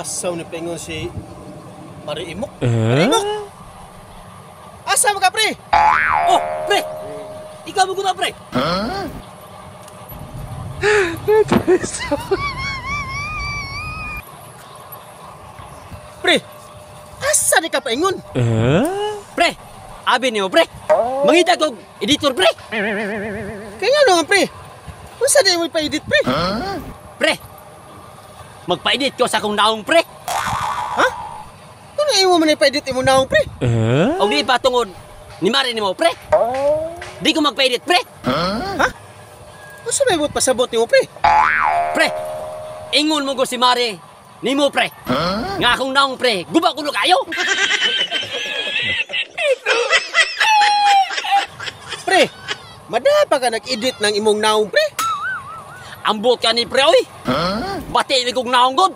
Asaw ni Pengon si Mariimok. Mariimok! Asa mo ka, pre? Oh, pre! Ikaw mo guna, pre! Pre, asa ni ka paingon? Pre! Abi niyo, pre! Mangita kog editor, pre! Kaya nga naman, pre. Unsa di mo pa-edit, pre? Pre! Magpa-edit ko sa akong naong, pre! Ha? Kung imo man pa-edit imo naong, pre? Og di pa tungod ni Mari nimo, pre! Di ko magpa-edit, pre! Ha? Unsa may buot pasabot nimo, pre? Pre! Ingon mo ko si Mari nimo, pre! Nga akong naong, pre! Guba kuno kayo! Pre, madapa ka nag-edit ng imong naong, pre? Ambot ka ni pre, oy! Bati ni kong naong god!